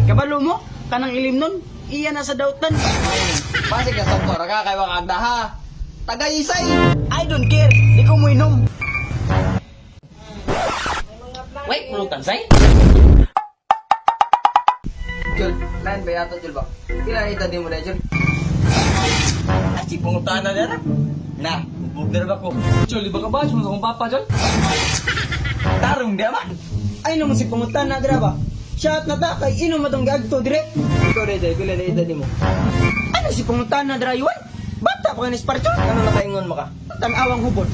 Kabalo mo, kanang ilim nun, iya na sa dautan. Basig na doktor ka kay wa kagdaha. Tagaysay. I don't care, di ko mo inom. Wait, pulutan say? Jul, lain ba yato Jul ba? Pila na edad mo na Jul? Asi pangutahan na dara. Na, bubog na ba ko? Chol, iba ka ba? Sumunod akong papa, Chol. Tarong di ba? Ay naman si pangutan na dara ba? Shot na ta kay inom atong gagto dire. Ikaw na Jay, pila na edad mo? Ano si pangutan na dara yuan? Bata pa kanis parchon. Ano nakaingon mo ka? Tan-awang hubot.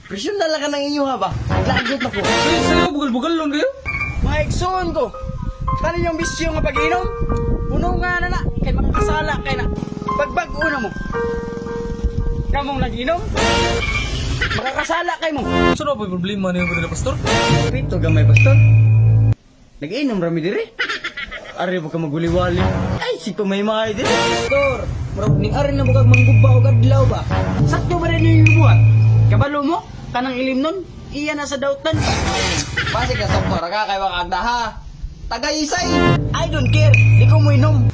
Presyon na lang ka ng inyo ha ba? Naglagot na ko. Sayo, sayo, bugal-bugal lang kayo. Mga igsoon ko. Kanin yung bisyo nga pag-inom? Puno nga na na, kay makakasala kay na. Pagbag-o na mo. Kamong nag-inom? Makakasala kay mo. Saan ba yung problema niyo ba Pastor? Pito gamay, pastor. Nag-inom rami dire. Ari ba ka maguliwali? Ay, si kumaymay dire. Pastor, murag ning ari na bukag mangguba og adlaw ba? Sakto ba rin yung buhat? Kabalo mo, kanang ilim nun, iya na sa dautan. Basig na doktor ka kay wa kagdaha. Tagaysay. I don't care, di ko mo inom.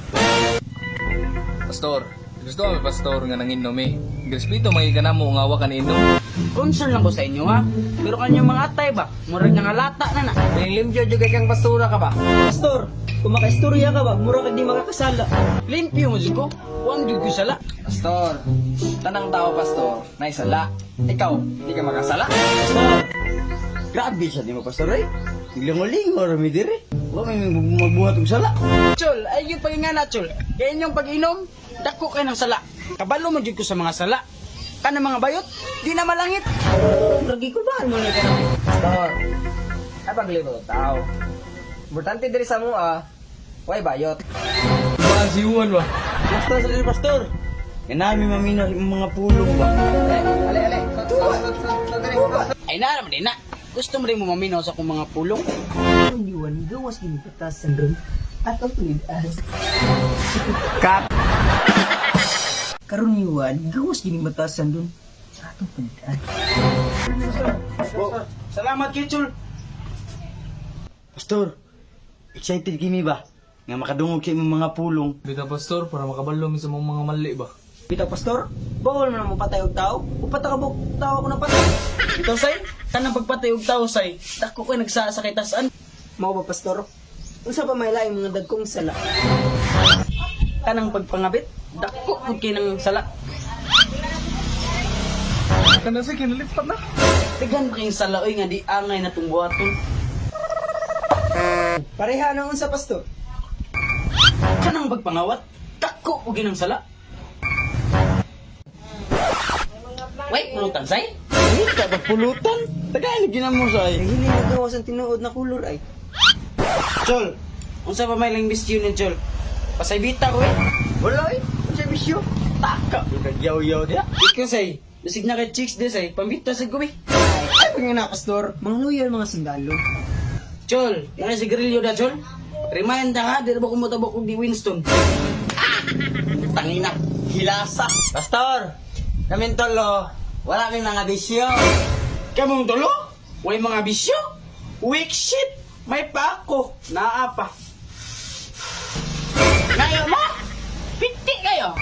Pastor, gusto kami, Pastor, nga nanginom eh. Respeto, mga ka na mo, nga wa ka niinom. Concern lang ko sa inyo ha. Pero kanyang mga atay ba, murag nangalata na na. Limpyo jud kay kang pastura ka ba? Pastor, kung makaistorya ka ba, mura ka di makakasala. Limpyo mo jud ko, huwag jud ko sala. Pastor, tanang tao pastor, naisala. Ikaw, di ka makasala. Pastor, grabe siya di mo pastor eh. Lingo-lingo rami dire. Wa may magbuhat og sala. Chol, ay yung pagingana chol. Kay inyong pag-inom, dako kay ng sala. Kabalo man jud ko sa mga sala. Kana mga bayot, di na malangit. Lagi ko ba mo na ka? Pastor, ay paglibot tao. Importante diri sa mo ah, way bayot. Ba, si Juan ba? Pastor, sa pastor. Kanami mamino sa imong mga pulong ba. Ale, ale, Ay na naman din na. Gusto mo rin mo maminaw sa akong mga pulong? Iwan, gawas gini patasan ron. At ang tulid-an. Cut. Karon iwan, gawas gini matasan ron. At ang tulid-an. Salamat kay Chol. Pastor, excited kini ba? Nga makadungog sa imong mga pulong. Bita, Pastor, para makabalo mi sa mga mali ba? Bitaw pastor, bawal mo na mo patay og tao. Upata ka buk, tao ako na patay. Ito say, kanang pagpatay og tao say, dako ko'y nagsaasakay tasan. Mao ba pastor? Unsa pa may laing mga dagkong sala? Kanang pagpangabit, dako pud kay nang sala. Kana sa kinalipat na. Tigan pa kayong sala oy nga di angay na tong buhaton. Pareha na unsa pastor? Kanang pagpangawat, dako pud kay nang sala. Wait, pulutan say? Ay, ka pulutan? Tagay ginamo say. Ay hini na gawas ang tinuod na kulor ay. Chol, unsa pa may lang bisyo ni Chol? Pasaybita ko eh. Wala ay, unsa bisyo? Taka, kagyaw-yaw diya. Ikaw say, lusig na kay chicks di say, pambita sa gubi. Ay pag nga na pastor, mga loyal mga sundalo. Chol, nang sigarilyo da Chol. Remind ka, di ba kumutabok og di Winston? Ah! Tangina, hilasa. Pastor, kamin tolo, wala may mga bisyo. Kamong tulo? Way mga bisyo? Weak shit! May pa ako. Naa pa. Ngayon mo? Piti kayo.